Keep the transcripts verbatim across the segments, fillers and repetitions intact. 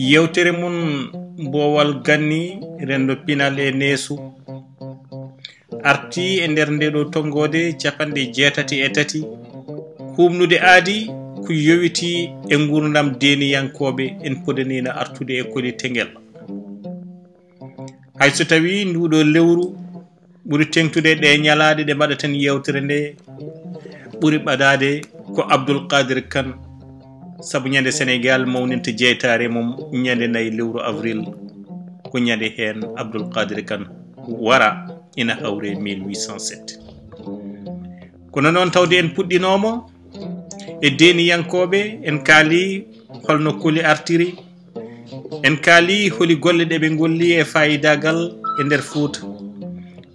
Yewtere mon Boowal Ganni, renndo pinal e neesu, arti e nder nde ɗo tonngoode capanɗe jeetati e tati, huuɓnude aadi ko yowitii e nguurndam deeniyankooɓe, en podaniino artude e Koli Tengel. Hay so tawii nduuɗo lewru ɓuri teeŋtude e ɗee ñalaaɗe ɗe mbaɗaten yewtere nde, ɓuri ɓadaade ko Abdoul Qadir Kane, sabu ñande Senegaal mawninta jeytaare mum ñande nayi lewru avril, ko ñande heen Abdoul Qadir Kane wara, ina hawre mille huit cent sept. Kono noon, tawde en puɗɗinooma e deeniyankooɓe, en kaali holno Koli artiri, en kaali holi golle ɗe ɓe ngolli e faayidagal e nder Fuuta.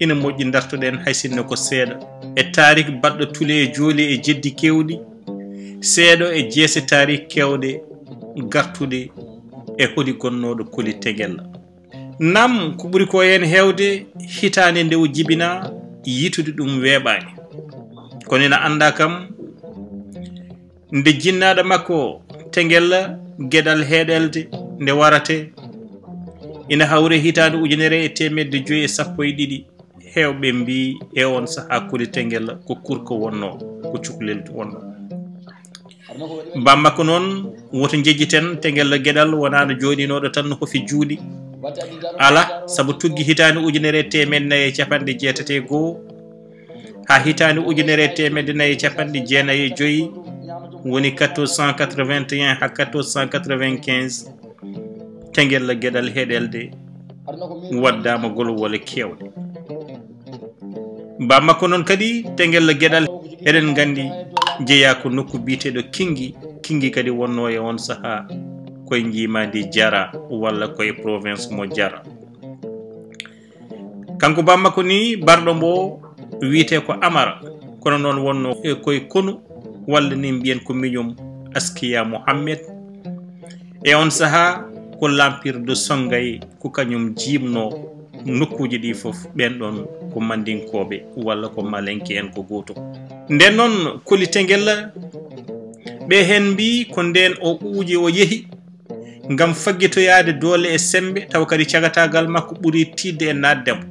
Ina moƴƴi ndartoɗen hay sinno ko seeɗa e taarik baɗɗo tule e jooli e jeddi keewɗi, seeɗa e jeese taarik keewɗe gartuɗe e holi gonnooɗo Koli Tengella. Naam, ko ɓuri ko heen heewde, hitaande nde o jibinaa, yitude ɗum weeɓaani. Kono ina anndaa kam, nde jinnaaɗo makko Tengella Geɗal Heɗelde nde warate, ina hawre hitaande ujunere e teemedde joyi e sappo e ɗiɗi, heewɓe mbii e oon sahaa Koli Tengella ko kurko wonnoo, ko cuklel wonnoo. Bammakko noon, woto njejjiten, Tengella Geɗal wonaano jooɗinooɗo tan no hofi juuɗe. Alaa, sabu tuggi hitaande ujunere e teemedde nayi e capanɗe jeetati e goo haa hitaande ujunere e teemedde nayi e capanɗe jeenayi e joyi, woni quatorze cent quatre-vingt-un haa quatorze cent quatre-vingt-quinze, Tengella Geɗal Heɗelde waddaama golwole keewɗe. Bammakko noon kadi, Tengella Geɗal, eɗen nganndi, jeyaa ko nokku biyeteeɗo Kinngi. Kinngi kadi wonnoo e oon sahaa koye njiimaandi Jara walla koye province mo Jara. Kanko bammakko ni, barɗo mbo wiyetee ko Amara, kono noon wonnoo e koye konu walla ni mbiyen ko miñum Askiya Mohammed. E oon sahaa ko l'Empire de Songay, ko kañum jiimnoo nokkuuji ɗi fof, ɓeen ɗoon ko Manndinkooɓe walla ko Malenke en ko gootum. Ndeen noon, Koli Tengella, ɓe heen mbii ko ndeen o uuji, o yehi ngam faggitoyaade doole e semmbe, tawa kadi cagataagal makko ɓuri tiiɗde e naatde mo.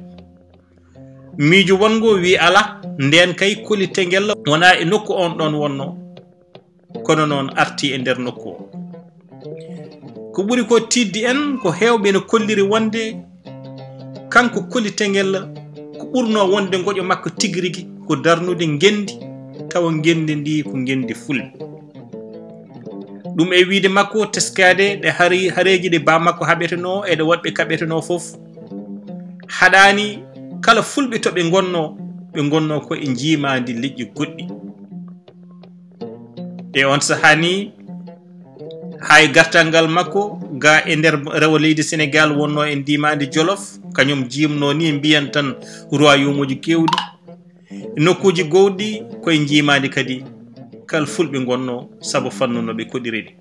Miijo wonngo wii alaa, ndeen kay Koli Tengella wonaa e nokku oon ɗoon wonnoo, kono noon artii e nder nokku o. Ko ɓuri ko tiiɗde en, ko heewɓe ene kolliri wonde kanko Koli Tengella, ko ɓurnoo wonde ngoƴo makko tigi rigi ko darnude ngenndi, tawa ngenndi ndi ko ngenndi Fulɓe. Ɗum e wiyde makko teskaade ɗe hari-, hareeji ɗi bammakko haɓetenoo e ɗe woɗɓe kaɓetenoo fof, haɗaani kala Fulɓe to ɓe ngonnoo, ɓe ngonnoo ko e njiimaandi leƴƴi goɗɗi. E oon sahaa ni, haa e gartangal makko ga e nder rewo leydi Senegaal wonnoo e njiimaandi Jolof, kañum jiimnoo ni mbiyen tan royaume uji keewɗi. Nokkuuji goowɗi koye njiimaandi kadi kala Fulɓe ngonnoo, sabu fannu no ɓe koɗiri ɗi.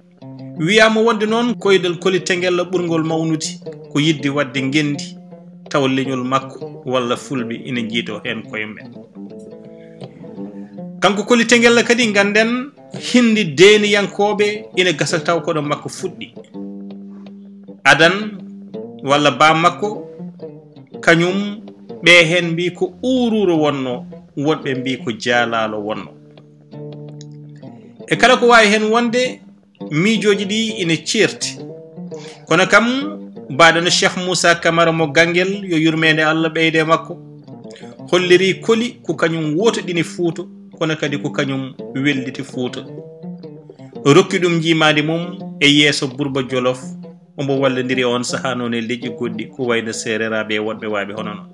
Wiyaama wonde noon koyɗol Koli Tengella ɓurngol mawnude ko yiɗde waɗde ngenndi, tawa leñol makko walla Fulɓe ina njiytoo heen koye mum en. Kanko Koli Tengella kadi, ngannden, hindi deeniyankooɓe ina gasa taw ko ɗo makko fuɗɗi. Adan walla bammakko, kañum ɓe heen mbii ko Uururo wonnoo, woɗɓe mbii ko Jaalaalo wonnoo. E kala ko waawi heen wonde, miijooji ɗi ina ceerti. Kono kam, mbaɗo no Cheikh Moussa Camara mo Ganngel, yo yurmeende Allah ɓeyde e makko, holliri Koli ko kañum wootoɗini Fuuta, kono kadi ko kañum welliti Fuuta. Rokki ɗum njiimaandi mum e yeeso Burba Jolof, omo wallondiri e oon sahaa noon e leƴƴi goɗɗi, ko wayno Seereraaɓe e woɗɓe waaɓe hono noon.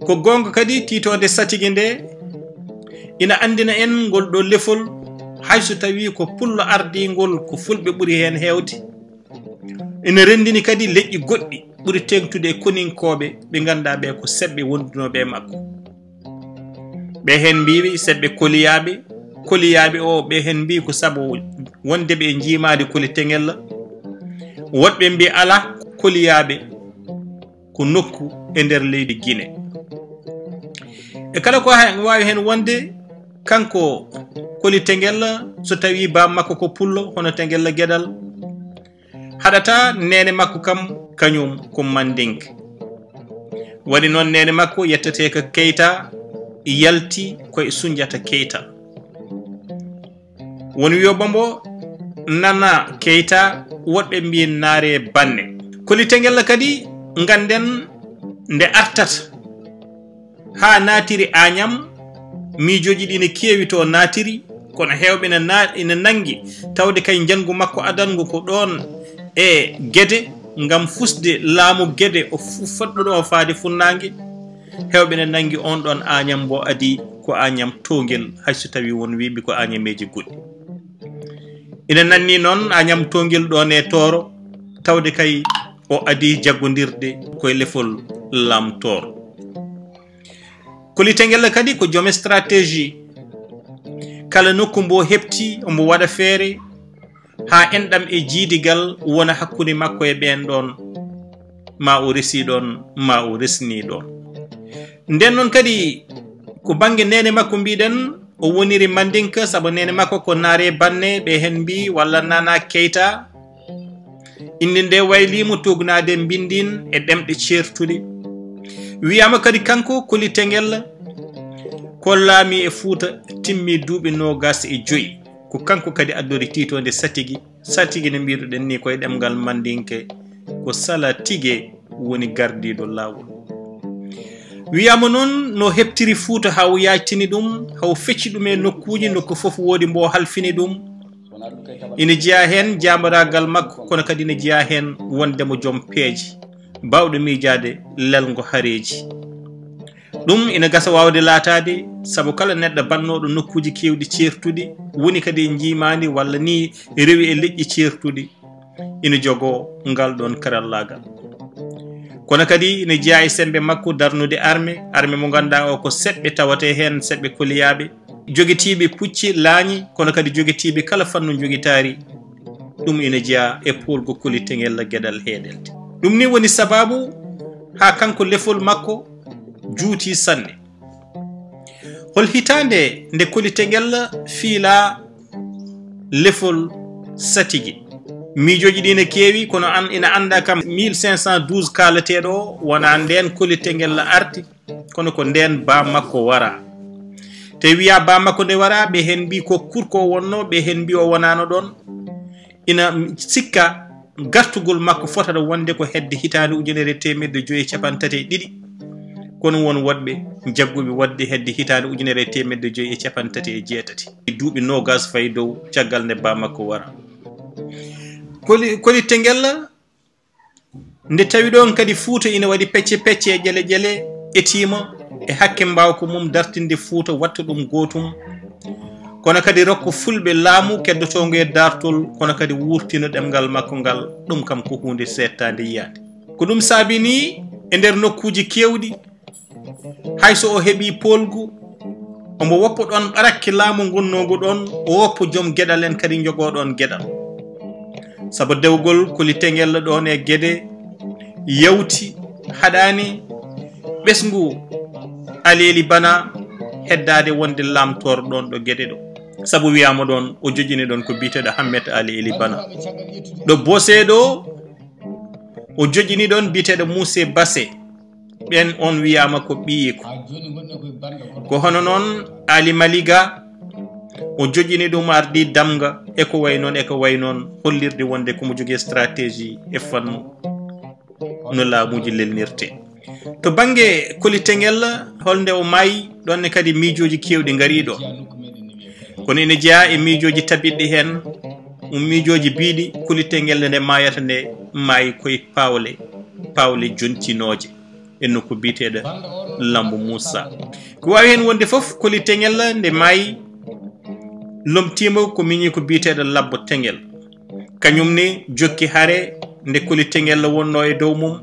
Ko goonga kadi, tiitoonde satigi nde ina anndina en ngol ɗo lefol, hay so tawii ko pullo ardiingol ko Fulɓe ɓuri heen heewde, ina renndini kadi leƴƴi goɗɗi ɓuri teeŋtude e koninkooɓe ɓe ngannduɗaa ɓe ko seɓɓe wondunooɓe e makko. Ɓe heen mbiiwi seɓɓe koliyaaɓe, koliyaaɓe o, ɓe heen mbii ko sabu wonde ɓe njiimaade Koli Tengella. Woɗɓe mbii alaa, koliyaaɓe ko nokku e nder leydi Gine. E kala ko heen waawi heen wonde, kanko Koli Tengella, so tawii bammakko ko pullo, hono Tengella Geɗal, Haɗata neene makko kam, kañum ko Mandinke. Waɗi noon neene makko yetteteeka Keyta yalti ko e Sunjata Keyta. Won wiyoɓe mbo Nana Keyta, woɗɓe mbiyi Naare Banne. Koli Tengella kadi ngannden nde artata haa naatiri Añam, miijooji ɗi ne keewi to naatiri, kono heewɓe ina na-, ina nanngi tawde kay njanngu makko adanngu ko ɗoon e Gede, ngam fusde laamu Gede o fu-, fuɗɗoɗo o faade funnaange. Heewɓe ina nanngi oon ɗoon Añam mbo adii ko Añam Towngel, hay so tawii won wiiɓe ko Añameeje goɗɗi. Ina nanni noon Añam Towngel ɗoon e Tooro, tawde kay o adii jaggondirde ko e lefol Laam Tooro. Koli Tengella kadi ko joom stratégie. Kala nokku mbo heɓti, omo waɗa feere haa enɗam e jiidigal wona hakkunde makko e ɓeen ɗoon, ma o resi ɗoon, ma o resni ɗoon. Nden noon kadi ko bannge neene makko mbiɗen, o woniri Mandinka, sabu neene makko ko Naare Banne, ɓe heen mbiyi, walla Nana Keyta. Innde nde wayliimo tuugnaade mbinndin e ɗemɗe ceertuɗe. Wiyaama kadi kanko Koli Tengella ko laami e Fuuta, timmi duuɓi noogas e joyi. Ko kanko kadi addori tiitoonde Satigi. Satigi no mbiiruɗen ni ko e ɗemngal Mandinke, ko Salatige woni gardiiɗo laawol. Wiyaama noon no heɓtiri Fuuta haa o yaajtini ɗum, haa o fecci ɗum e nokkuuji, nokku fof woodi mbo halfini ɗum. Ina jeyaa heen jaambaraagal makko, kono kadi ina jeyaa heen wonde mo joom peeje, baawɗo miijaade lelngo hareeji. Ɗum ina gasa waawde laataade, sabu kala neɗɗo bannooɗo nokkuuji keewɗi ceertuɗi, woni kadi e njiimaandi walla ni rewi e leƴƴi ceertuɗi, ina jogoo ngal ɗoon karallaagal. Kono kadi ina jeyaa e semmbe makko darnude arme, arme mo ngannduɗaa o ko seɓɓe tawatee heen, seɓɓe koliyaaɓe, jogitiiɓe pucci laañi, kono kadi jogitiiɓe kala fannu njogitaari. Ɗum ina jeyaa e poolgu Koli Tengella geɗal heeɗelde. Ɗum ni woni sabaabu haa kanko lefol makko juuti sanne. Hol hitaande nde Koli Tengella fiilaa lefol Satigi? Miijooji ɗi ne keewi, kono an, ina anndaa kam mille cinq cent douze kaalateeɗo o, wonaa ndeen Koli Tengella arti, kono ko ndeen baa makko waraa. Te wiyaa baa makko nde waraa, ɓe heen mbii ko Kurko o wonnoo, ɓe heen mbii o wonaano ɗoon. Ina sikka gartugol makko fotata wonde ko hedde hitaande ujunere e teemedde joyi e capanɗe tati e ɗiɗi, kono won woɗɓe jagguɓe waɗde hedde hitaande ujunere e teemedde joyi e capanɗe tati e jeetati. Duuɓi noogas fayi dow caggal nde baa makko wara. Koli, Koli Tengella, nde tawi ɗoon kadi Fuuta ina waɗi pecce pecce e ƴele ƴele, etiima e hakke mbaawka mum dartinde Fuuta, watta ɗum gootum. Kono kadi rokka fulɓe laamu keddotoongo e daartol, kono kadi wuurtina ɗemngal makko ngal, ɗum kam ko huunde seettaande yiyaande. Ko ɗum saabi ni e nder nokkuuji keewɗi, hay so o heɓii poolgu, omo woppa ɗoon ɓarakke laamu ngonnoogu ɗoon, o woppa joom geɗal en kadi njogoo ɗoon geɗal. Sabu dewgol Koli Tengella ɗoon e Gede yawti, haɗaani ɓesngu Aleli Bana heddaade wonde laamtoor ɗoon ɗo Gede ɗo. Sabu wiyaama ɗoon o joƴini ɗoon ko biyeteeɗo Hammet Aleli Bana. Ɗo Bose ɗo o joƴini ɗoon biyeteeɗo Muuse Base. Ɓeen on wiyaama ko ɓiyiiko. Ko hono noon Ali Maliga, o joƴini ɗum ardi Damga, e ko way noon, e ko way noon, hollirde wonde ko mo jogii stratégie e fannu no laamuuji lelnirtee. To bannge Koli Tengella, holnde o maayi, ɗoon ne kadi miijooji keewɗi ngarii ɗo. Kono ina jeyaa e miijooji tabitɗi heen, ɗum miijooji biiɗi Koli Tengella nde maayata nde maayi koye paawle, paawle jontinooje e nokku biyeteeɗo Lambo Muusa. Ko waawi heen wonde fof, Koli Tengella nde maayi, lomtiima ko miñiiko biyeteeɗo Labbo Tengel. Kañum ne jokki hare nde Koli Tengella wonnoo e dow mum.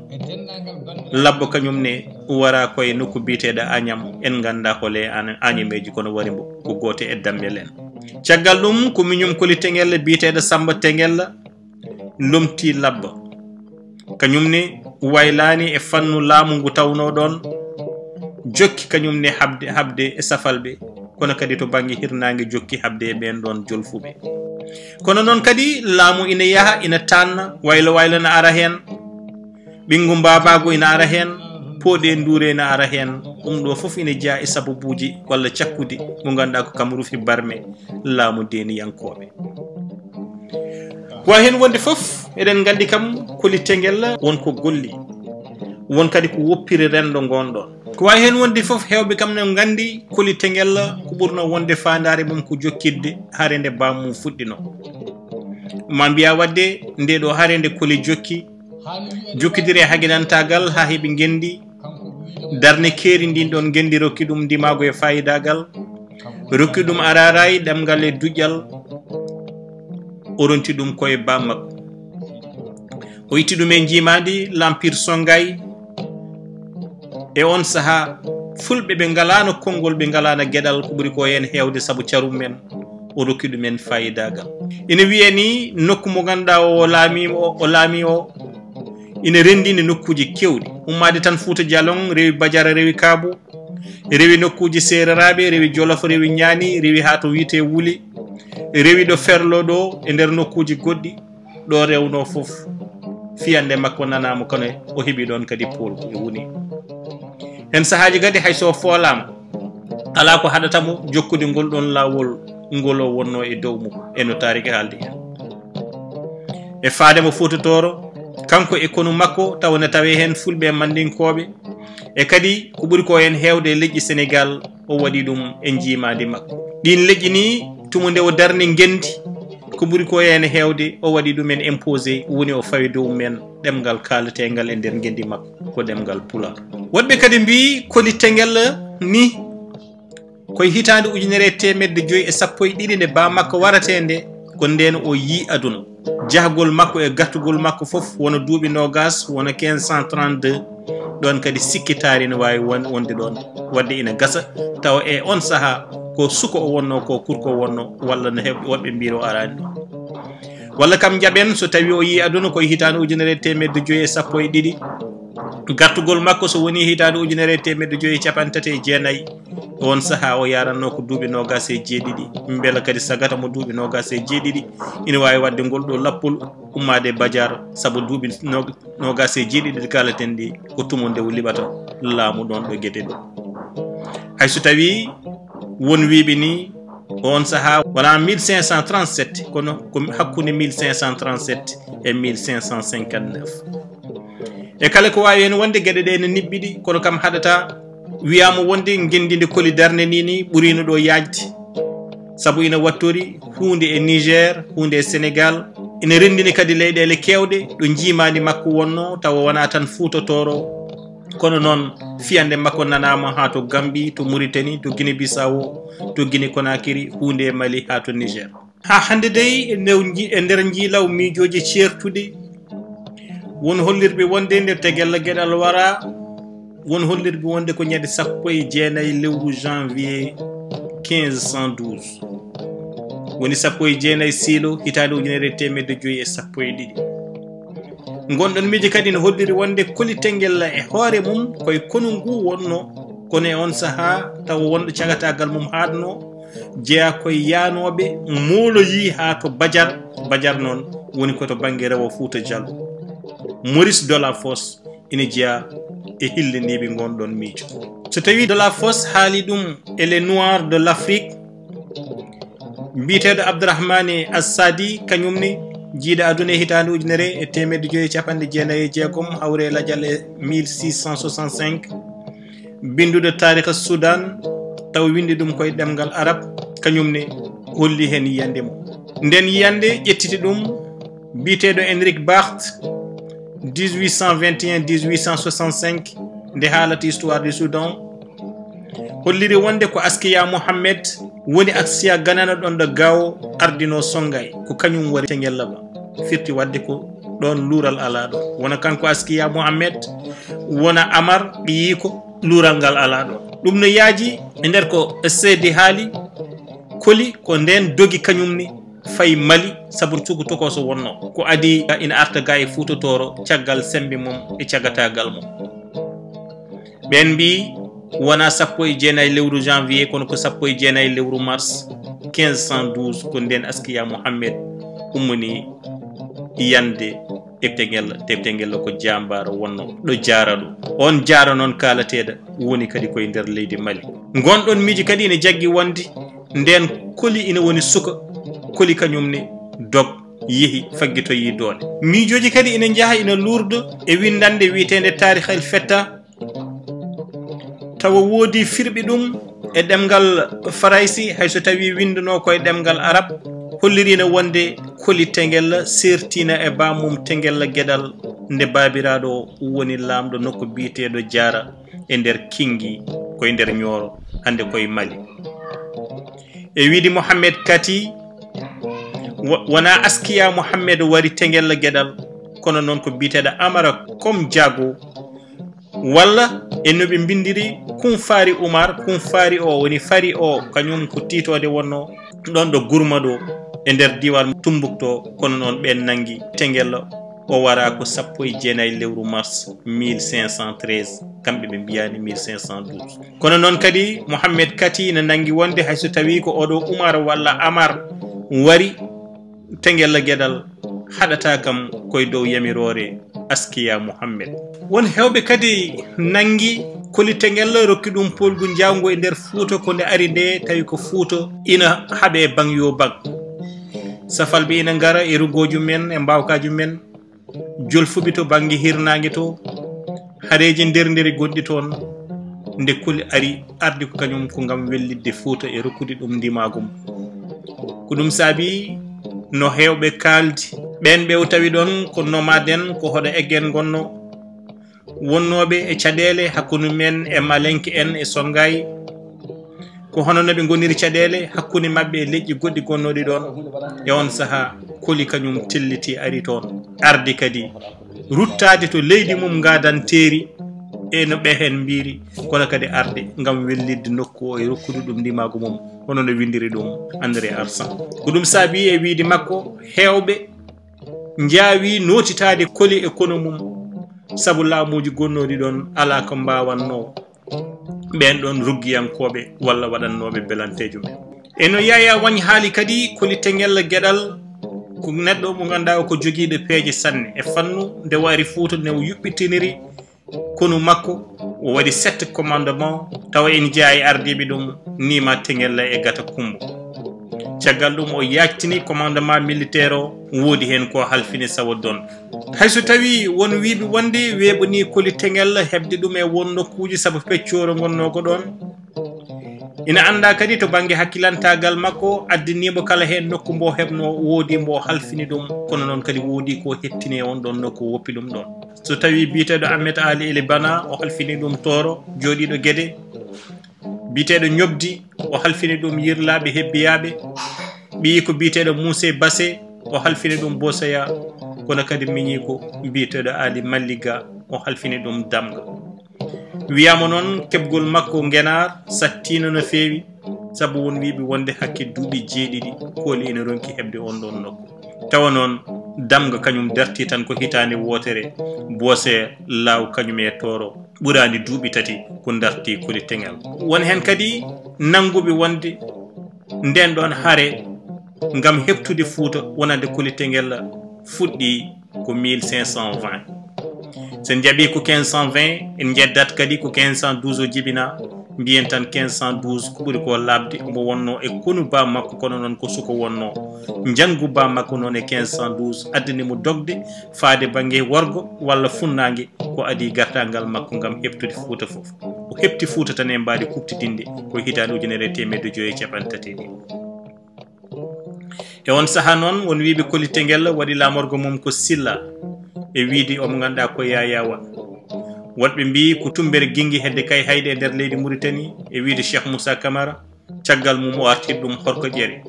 Labbo kañum ne wara ko e nokku biyeteeɗo Añam. En nganndaa hol e an-, Añameeji, kono wari mbo ko gooto e dammel en. Caggal ɗum, ko miñum Koli Tengella biyeteeɗo Samba Tengella lomtii Labbo. Kañum ne waylaani e fannu laamu ngu tawnoo ɗoon, jokki kañum ne haɓde, haɓde e safalɓe, kono kadi to bannge hirnaange jokki haɓde e ɓeen ɗoon jolfuɓe. Kono noon kadi laamu ina yaha ina taanna, waylo waylo na ara heen, ɓinngu mbaabaagu ina ara heen, pooɗe nduure ina ara heen. Ɗum ɗo fof ina jeyaa e sababuuji walla cakkudi mo ngannduɗaa ko kam rufi barme laamu deeniyankooɓe. Ko heen wonde fof, eɗen nganndi kam koli Tengel won ko golli, won kadi ko woppiri renndo ngoon ɗoon. Ko waawi heen wonde fof, heewɓe kam ne nganndi koli Tengel ko ɓurno wonde faandaare mum ko jokkitde hare nde bammum fuɗɗino. Ma mbiya waɗde nde ɗo hare nde koli jokki, jokkidiri e hagidantaagal haa heɓi ngenndi, darne keeri ndin ɗoon ngenndi rokki ɗum ndimaagu e faayidaagal, rokki ɗum araaraay, ɗemngal e duƴƴal, o ronti ɗum ko e bammakko. O itti ɗum e njiimaandi l'Empire Songhai. E on sahaa, fulɓe ɓe ngalaano konngol, ɓe ngalaano geɗal, ko ɓuri ko heen heewde sabu carum men, o rokki ɗumen faayidaagal. Ina wiyee ni nokku mo ngannduɗaa o laami o, o laami o, ina renndini nokkuuji keewɗi. Ummaade tan Fuuta Jalon, rewi Bajara, rewi Kaabu, rewi nokkuuji Seereraaɓe, rewi Jolof, rewi Ñaani, rewi haa to wiyetee Wuli, rewi ɗo Ferlo ɗo e nder nokkuuji goɗɗi. Ɗo rewno fof, fiyannde makko nanaama, kono o heɓi ɗoon kadi poolgu e woni. Heen sahaaji kadi hay so o foolaama, alaa ko haɗata mo jokkude ngol ɗoon laawol ngol o wonno e dow mum, e no taariki haaldi heen. E faade mo Fuuta Tooro, kanko e konu makko, tawa ne tawee heen fulɓe e Mandinkooɓe, e kadi ko ɓuri ko heen heewde e leƴƴi Senegaal, o waɗi ɗum e njiimaandi makko. Ɗiin leƴƴi nii, tuma nde o darni ngenndi, ko ɓuri ko heen heewde, o waɗi ɗumen imposé, woni o fawi dow men ɗemngal kaaleteengal e nder ngenndi makko, ko ɗemngal Pulaar. Woɗɓe kadi mbii koli Tengel nii, ko e hitaande ujunere e teemedde joyi e sappo e ɗiɗi nde bammakko waratee nde, ko ndeen o yii aduna. Jahgol makko e gartugol makko fof wona duuɓi noogaas, wona quinze cent trente-deux, ɗoon kadi sikkitaare ina waawi won-, wonde ɗoon. Waɗde ina gasa tawa e on sahaa ko suka o wonno, ko kurko o wonno, walla no heɓ-, woɗɓe mbiyi o araani ɗoon. Walla kam njaɓen so tawii o yii aduna ko e hitaande ujunere e teemedde joyi e sappo e ɗiɗi, gartugol makko so woni hitaande ujunere e teemedde joyi e capanɗe tati e jeenayi, on sahaa o yaranno ko duuɓi noogaas e jeeɗiɗi, mbela kadi sagata mo duuɓi noogaas e jeeɗiɗi, ina waawi waɗde ngol ɗo lappol ummaade e Bajar, sabu duuɓi nog-, noogaas e jeeɗiɗi ɗi kaaleten ɗi ko tuma nde o liɓata laamu ɗoon ɗo Gede ɗo. Hay so tawii won wiiɓe ni on sahaa wonaa mille cinq cent trente-sept, kono ko hakkunde mille cinq cent trente-sept e mille cinq cent cinquante-neuf. E kala ko waawi heen wonde, geɗe ɗe ene niɓɓiɗi, kono kam haɗata wiyaama wonde ngenndi ndi koli darnde ni, ni ɓuriino ɗo yaajde. Sabu ina wattori huunde e Niger, huunde e Senegal. Ina renndini kadi leyɗeele keewɗe ɗo njiimaandi makko wonno, tawa wonaa tan Fuuta Tooro. Kono noon, fiyannde makko nanaama haa to Gambi, to Muritani, to Gine Bisawo, to Gine Konakiri, huunde e Mali haa to Niger. Haa hannde dey, e nder nji-, e nder njiilaw miijooji ceertuɗi, won hollirɓe wonde nde Tegella Geɗal wara, won hollirɓe wonde ko ñande sappo e jeenayi lewru janvier quinze cent douze. Woni sappo e jeenayi siilo hitaande ujunere e teemedde joyi e sappo e ɗiɗi. Ngon ɗon miijo kadi no holliri wonde Koli Tengella e hoore mum ko e konu ngu wonno, kono e on sahaa tawa wonɗo cagataagal mum haaɗno, jeyaa ko e yaanooɓe mooloyii haa to Bajar. Bajar noon woni ko to bannge rewo Fuuta Jallo. Maurice Delafosse ina jeyaa e hilliniiɓe ngon ɗon miijo. So tawii Delafosse haali ɗum e Les Noirs de l'Afrique, biyeteeɗo Abdourahmane Assadi, kañum ne jiiɗo aduna e hitaande ujunere e teemedde joyi e capanɗe jeenayi e jeegom, hawre e lajal e mille six cent soixante-cinq, binnduɗo taarikh Soudan, taw winndi ɗum koye ɗemngal Arab, kañum ne holli heen yiyannde mum. Nden yiyannde ƴettiti ɗum biyeteeɗo Henrik Barth, dix-huit cent vingt et un, dix-huit cent soixante-cinq, nde haalata histoire du Soudan, holliri wonde ko Askiya Mohammed woni Askiya ganano ɗon ɗo Gao ardino Songhai, ko kañum wari Tengella ba. Firti wadde ko ɗon luural alaa ɗon. Wona kanko Askiya Mohammed, wona Amar ɓiyiiko luural ngal alaa ɗon. Ɗum no yaaji e nder ko Seydi haali, Koli ko nden dogi kañum ni fayi Mali, sabu cuku tokooso wonno. Ko adii ina arta ga e Fuuta Tooro caggal semmbe mum e cagataagal mum. Ɓeen mbii wonaa sappo e jeenayi lewru janvier, kono ko sappo e jeenayi lewru mars quinze cent douze, ko ndeen Askiya Muhammed ummini yande e Tengel, te Tengel ko jaambaaro wonno ɗo jaara ɗo. On jaara noon kaalateeɗo woni kadi koye nder leydi Mali. Ngon ɗon miiji kadi ina jaggi wonde ndeen Koli ina woni suka, Koli kañum ne dog yehi faggitoyi doole. Miijooji kadi ina njaha ina luurdo e winndannde wiyeteende Taarih el Fetta, tawa woodi firɓe ɗum e ɗemngal Faraysi, hay so tawii winndunoo ko e ɗemngal Arab, holliriino wonde Koli Tengella seertiina e baamum Tengella Geɗal nde baabiraaɗo woni laamɗo nokku biyeteeɗo Jaara e nder Kinngi, ko e nder Ñooro, hannde ko e Mali. E wiide Mohammed Kati, wo-, wonaa Askiya Mohammed wari Tengella Geɗal, kono noon ko biyeteeɗo Amara Kom Jago, walla e no ɓe mbinndiri Kun Fari Umar, Kun Fari o woni Fari o, kañum ko tiitoode wonno ɗon ɗo Gurma ɗo e nder diiwaan Tumbuktu, kono noon ɓeen nanngi Tengella, o wara ko sappo e jeenayi lewru mars mille cinq cent treize, kamɓe ɓe mbiyaani mille cinq cent douze. Kono noon kadi Mohammed Kati ina nanngi wonde hay so tawii ko oɗo Umar walla Amar wari Tengella Geɗal, haɗata kam koye dow yamiroore Askiya Mohammed. Won heewɓe kadi nanngi Koli Tengella, rokki ɗum poolgu njaawngu e nder Fuuta, ko nde ari nde tawi ko Fuuta ina haɓe baŋ yo baŋ. Safalɓe ina ngara e rugooji men, e mbaawkaaji men, jolfuɓe to bannge hirnaange to, hareeji ndernderi gonɗi toon. Nde Koli ari, ardi ko kañum ko ngam wellitde Fuuta e rokkude ɗum ndimaagu mum. Ko ɗum saabi no heewɓe kaaldi. Ɓeen ɓe o tawi ɗoon ko nomade en, ko hoɗo eggen ngonno, wonnooɓe e caɗeele hakkunde men e Malenke en e Songaay. Ko hono no ɓe ngoniri caɗeele hakkunde maɓɓe e leƴƴi goɗɗi gonnooɗi ɗoon. E on sahaa, Koli kañum telliti ari toon, ardi kadi ruttaade to leydi mum ngaadanteeri, e no ɓe heen mbiiri, kono kadi arde ngam wellitde nokku o e rokkude ɗum ndimaagu mum, hono no winndiri ɗum André Arsan. Ko ɗum saabi e wiide makko, heewɓe njaawi nootitaade Koli e konu mum, sabu laamuuji gonnooɗi ɗoon alaa ko mbaawannoo ɓeen ɗoon ruggiyankooɓe walla waɗannooɓe belanteejo men. E no Yaya Wañ haali kadi, Koli Tengella Geɗal ko neɗɗo mo ngannduɗaa ko jogiiɗo peeje sanne e fannu, nde o ari Fuuta nde o yuɓɓitiniri konu makko, o waɗi sept commandement, tawa ina jeyaa e ardiiɓe ɗum Nima Tengella e Gata Kumbo. Caggal ɗum o yaajtini commandement militaire o, woodi heen ko halfini sawo don. Hay so tawii won wiiɓe wonde weeɓo ni Koli Tengella heɓde ɗum e won nokkuuji sabu peccoore ngonnoo ko ɗoon. Ina anndaa kadi to bannge hakkilantaagal makko addaniimo kala heen nokku mbo heɓnoo, woodi mbo halfini ɗum, kono noon kadi woodi ko hettini e on ɗoon nokku woppi ɗum ɗoon. So tawii biyeteeɗo Ahmed Ali Eli Bana, o halfini ɗum Tooro, jooɗiiɗo Gede. Biyeteeɗo Ñobdi, o halfini ɗum Yirlaaɓe Hebbiyaaɓe. Ɓiyi ko biyeteeɗo Muuse Base, o halfini ɗum Bosoya, kono kadi miñiiko biyeteeɗo Ali Malliga, o halfini ɗum Damga. Wiyaama noon, keɓgol makko Ngenaar sattiino no feewi, sabu won wiiɓe wonde hakke duuɓi jeeɗiɗi Koli ina ronki heɓde on ɗoon nokku. Tawa noon, Damga kañum dartii tan ko hitaande wootere, Boose Laaw kañum e Tooro ɓuraani duuɓi tati ko dartii Koli Tengel. Won heen kadi nannguɓe wonde ndeen ɗoon hare ngam heɓtude Fuuta wonande Koli Tengel fuɗɗii ko mille cinq cent vingt. So en njaɓii ko quinze cent vingt, en njeddat kadi ko quinze cent douze o jibinaa, mbiyen tan quinze cent douze ko ɓuri ko laaɓde, omo wonnoo e konu baa makko, kono noon ko suko wonnoo. Njanngu baa makko noon e quinze cent douze addani mo dogde faade bannge worgo walla funnaange, ko adii gartaangal makko ngam heɓtude Fuuta fof. O heɓti Fuuta tan e mbaadi kuɓtidinndi ko hitaande ujunere e teemedde joyi e capanɗe tati e ɗiɗi. E on sahaa noon, won wiiɓe Koli Tengel waɗi laamorgo mum ko Silla, e wiide omo ngannduɗaa ko Yaya Wan. Woɗɓe mbii ko Tumbere Ginngi hedde Kayhayɗi e nder leydi Muritani, e wiide Cheikh Moussa Camara, caggal mum o artir ɗum Horko Ƴere.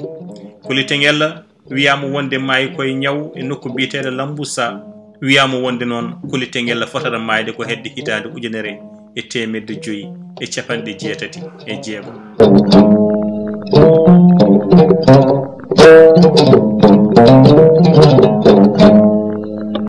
Koli Tengel wiyaama wonde maayi ko e ñaw e nokku biyeteeɗo Lambusa. Wiyaama wonde noon Koli Tengel fotata maayde ko hedde hitaande ujunere e teemedde joyi e capanɗe jeetati e jeegom.